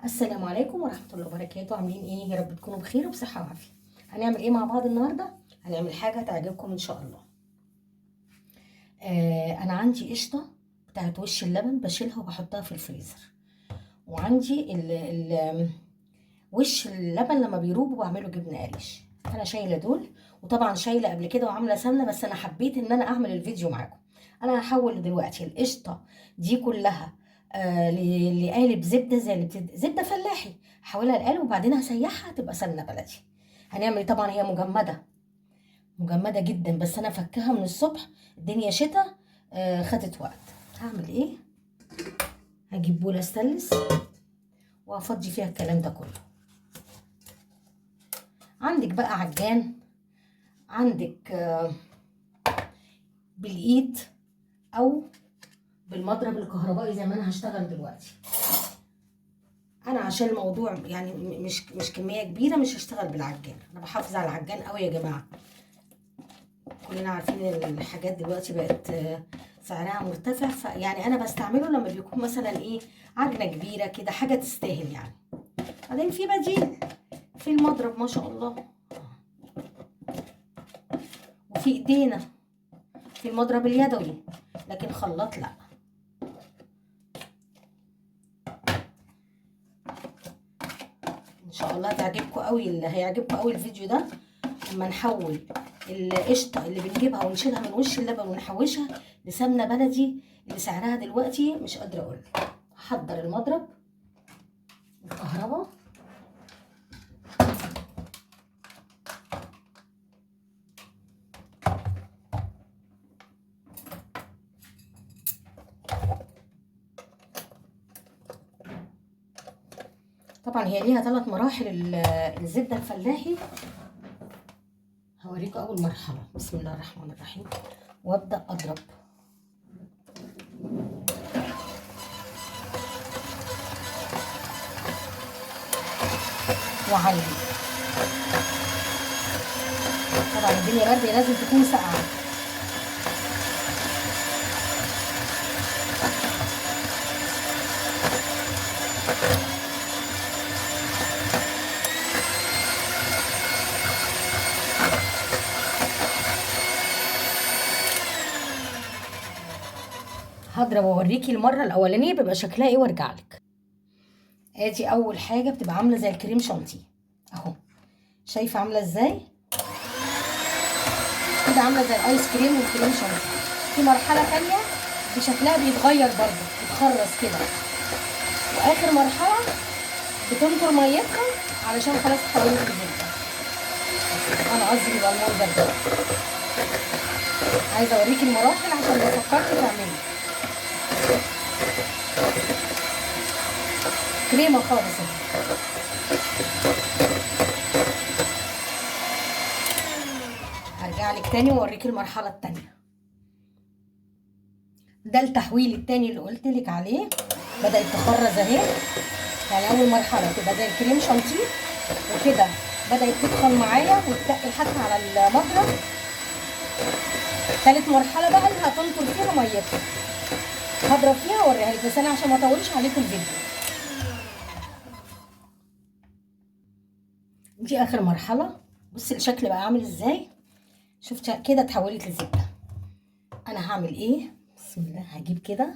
السلام عليكم ورحمة الله وبركاته. عاملين ايه؟ يا رب تكونوا بخير وبصحة وعافية. هنعمل ايه مع بعض النهاردة؟ هنعمل حاجة تعجبكم ان شاء الله. انا عندي قشطة بتاعت وش اللبن بشيلها وبحطها في الفريزر، وعندي ال وش اللبن لما بيروب وبعمله جبنة قريش. انا شايلة دول، وطبعا شايلة قبل كده وعاملة سمنة، بس انا حبيت ان انا اعمل الفيديو معاكم. انا هحول دلوقتي القشطة دي كلها لقالب زبدة، زي اللي زبدة فلاحي، هحولها لقالب وبعدين هسيحها تبقى سمنه بلدي. هنعمل طبعا هي مجمده مجمده جدا، بس انا فكها من الصبح، الدنيا شتاء، خدت وقت. هعمل ايه؟ هجيب بوله ستانلس وهفضي فيها الكلام ده كله. عندك بقى عجان، عندك بالايد او بالمضرب الكهربائي زي ما انا هشتغل دلوقتي. انا عشان الموضوع يعني مش كمية كبيرة مش هشتغل بالعجان، انا بحافظ على العجان قوي يا جماعة. كلنا عارفين ان الحاجات دلوقتي بقت سعرها مرتفع، فيعني انا بستعمله لما بيكون مثلا ايه عجنه كبيرة كده، حاجة تستاهل يعني. بعدين في بديل في المضرب ما شاء الله، وفي ايدينا في المضرب اليدوي، لكن خلاط لا. ان شاء الله تعجبكم قوي، اللي هيعجبكم قوي الفيديو ده لما نحول القشطه اللي بنجيبها ونشيلها من وش اللبن ونحوشها لسمنه بلدي اللي سعرها دلوقتي مش قادرة اقول لك. هحضر المضرب الكهرباء، طبعا هي ليها 3 مراحل الزبدة الفلاحي. هوريكم اول مرحلة. بسم الله الرحمن الرحيم، وابدا اضرب. وعلي طبعا الدنيا باردة لازم تكون ساقعه. هضرب واوريكي المرة الاولانية بيبقى شكلها ايه وارجع لك. ادي اول حاجة بتبقى عامله زي الكريم شانتيه اهو، شايفه عامله ازاي؟ كده عامله زي الايس كريم والكريم شانتيه. في مرحلة ثانية بشكلها بيتغير برده، بتخرز كده. واخر مرحلة بتنطر ميتها علشان خلاص اتحولت لزبده. انا قصدي بيبقى المنظر ده. عايزه اوريكي المراحل عشان لو فكرتي تعملي كريمة خالص اهي. هرجع لك تاني واوريك المرحلة التانية. ده التحويل التاني اللي قلت لك عليه، بدات تخرز اهي. يعني اول مرحلة تبقى زي الكريم شانتيه وكده، بدات تدخل معايا وتتقل حتى على المضرب. تالت مرحلة بقى اللي هتنطر فيها ميتها، هضرب فيها واوريها لك، بس انا عشان ما اطولش عليكم الفيديو. دي اخر مرحلة. بصي الشكل بقى عامل ازاي، شفت كده اتحولت لزبده. انا هعمل ايه؟ بسم الله، هجيب كده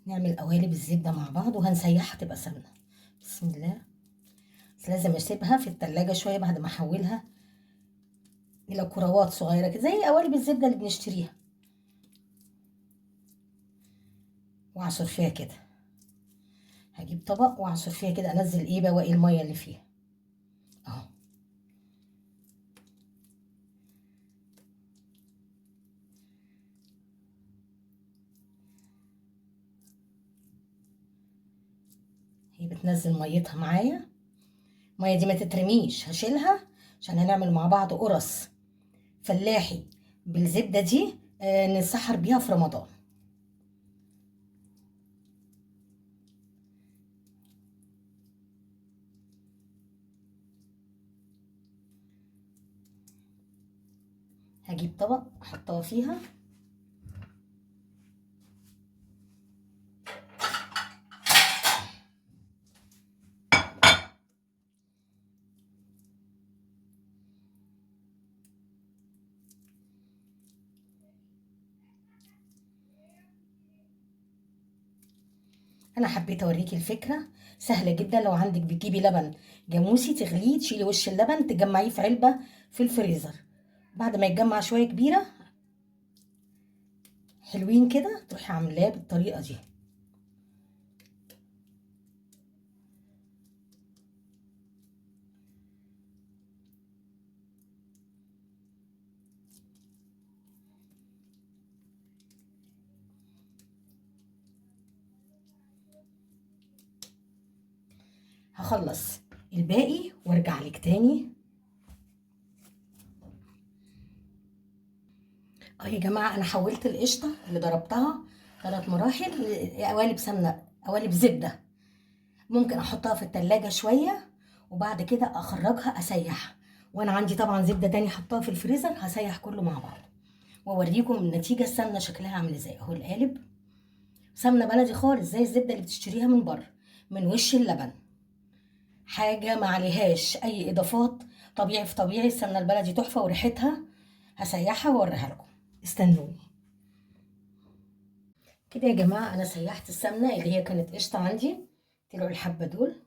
نعمل قوالب الزبدة مع بعض وهنسيحها تبقى سمنه. بسم الله، بس لازم اسيبها في التلاجة شوية بعد ما احولها الى كروات صغيرة كده زي قوالب الزبدة اللي بنشتريها، واعصر فيها كده. هجيب طبق واعصر فيها كده، انزل ايه بواقي المية اللي فيها اهو. هي بتنزل ميتها معايا. المية دي ما تترميش، هشيلها عشان هنعمل مع بعض قرص فلاحي بالزبده دي، نسحر بيها في رمضان. هجيب طبق احطها فيها. انا حبيت اوريكي الفكرة، سهلة جدا. لو عندك بتجيبي لبن جاموسي تغليه، تشيلي وش اللبن، تجمعيه في علبة في الفريزر، بعد ما يتجمع شوية كبيرة حلوين كده تروحي عاملاه بالطريقة دي. هخلص الباقي وارجع لك تاني. يا جماعة انا حولت القشطه اللي ضربتها 3 مراحل قوالب سمنه، قوالب زبدة. ممكن احطها في التلاجة شوية وبعد كده اخرجها اسيحها، وانا عندي طبعا زبدة تاني حطها في الفريزر، هسيح كله مع بعض واوريكم النتيجة. السمنة شكلها عامل ازاي اهو. القالب سمنه بلدي خالص زي الزبدة اللي بتشتريها من بره، من وش اللبن، حاجة ما عليهاش اي اضافات، طبيعي في طبيعي. السمنة البلدي تحفة وريحتها، هسيحها واوريها لكم، استنوني كده يا جماعة. انا سيحت السمنة اللي هي كانت قشطه عندي، طلعوا الحبة دول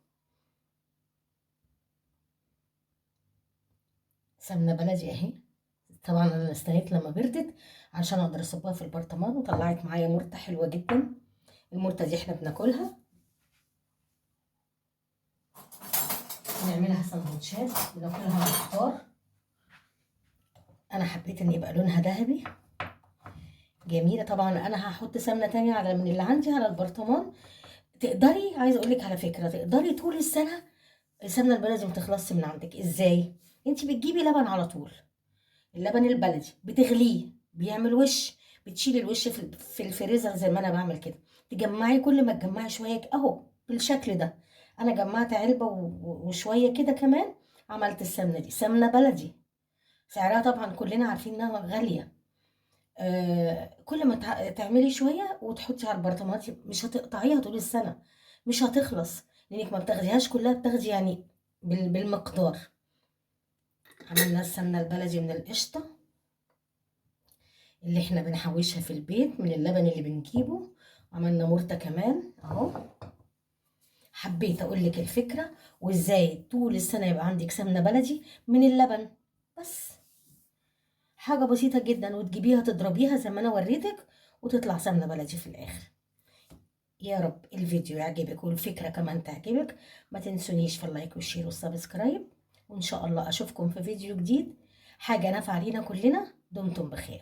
سمنه بلدي اهي. طبعا انا استنيت لما بردت عشان اقدر اصبها في البرطمان، وطلعت معايا مرته حلوة جدا. المرته دي احنا بناكلها، بنعملها سندوتشات، بناكلها على الفطار. انا حبيت ان يبقى لونها ذهبي، جميلة. طبعا انا هحط سمنه تانية على من اللي عندي على البرطمان. تقدري، عايزه اقولك على فكرة، تقدري طول السنة السمنة البلدي ما تخلصش من عندك. ازاي؟ انت بتجيبي لبن على طول، اللبن البلدي بتغليه بيعمل وش، بتشيلي الوش في الفريزر زي ما انا بعمل كده، تجمعي كل ما تجمعي شوية اهو بالشكل ده. انا جمعت علبة وشوية كده كمان، عملت السمنة دي. سمنه بلدي سعرها طبعا كلنا عارفين انها غالية. كل ما تعملي شوية وتحطي على البرطمانات، مش هتقطعيها طول السنة، مش هتخلص، لانك ما بتاخديهاش كلها، بتاخدي يعني بالمقدار. عملنا السمنة البلدي من القشطه اللي احنا بنحوشها في البيت من اللبن اللي بنجيبه. عملنا مرته كمان اهو. حبيت اقول لك الفكرة وازاي طول السنة يبقى عندك سمنه بلدي من اللبن، بس حاجة بسيطة جدا، وتجيبيها تضربيها زي ما انا وريتك وتطلع سمنه بلدي في الاخر. يا رب الفيديو يعجبك والفكرة كمان تعجبك. ما تنسونيش في ال like وال share وال subscribe، وان شاء الله اشوفكم في فيديو جديد، حاجة نافعة لينا كلنا. دمتم بخير.